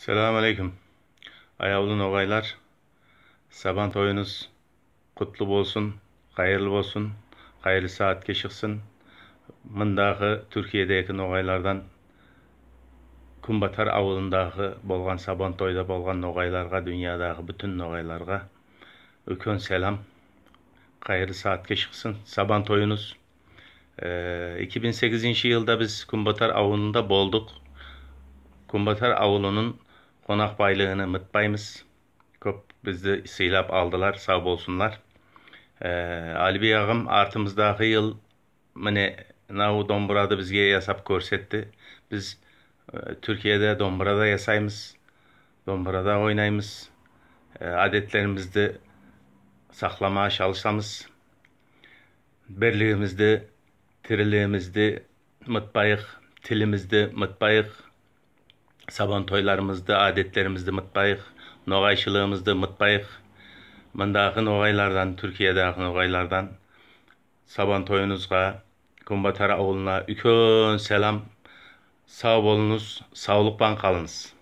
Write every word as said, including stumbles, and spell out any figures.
Салам алейкум. Аявлы ногайлар, Сабан тойынъыз кутлы болсын, кайырлы болсын, кайырлы саьатке шыксын. Мындагы Туьркиедеги ногайлардан Куьнбатар авылындагы болган Сабан тойда болган ногайларга, дуныядагы буьтин ногайларга уьйкен салам. Кайырлы саьатке шыксын Сабан тойынъыз. Э, эки бинъ сегизинши йылда биз Куьнбатар авылында болдык. Куьнбатар авылынынъ конак байлыгын мытпаймыз. Коьп бизди сыйлап алдылар, сав болсынлар. Э, Алибий агам артымыздагы йыл мине мынав домбырады бизге ясап коьрсетти. Биз, э, Туьркиеде домбырада ясаймыз, домбырада ойнаймыз. Э, аьдетлеримизди сакламага шалысамыз. Бирлигимизди, тирилигимизди мытпайык, тилимизди мытпайык. Сабан тойларымызды, аьдетлеримизди мытпайык, ногайшылыгымызды мытпайык. Мындагы ногайлардан, Туьркиедеги ногайлардан Сабан тойынъызга, Куьнбатар авылына уьйкен салам. Сав болынъыз, савлык пан калынъыз.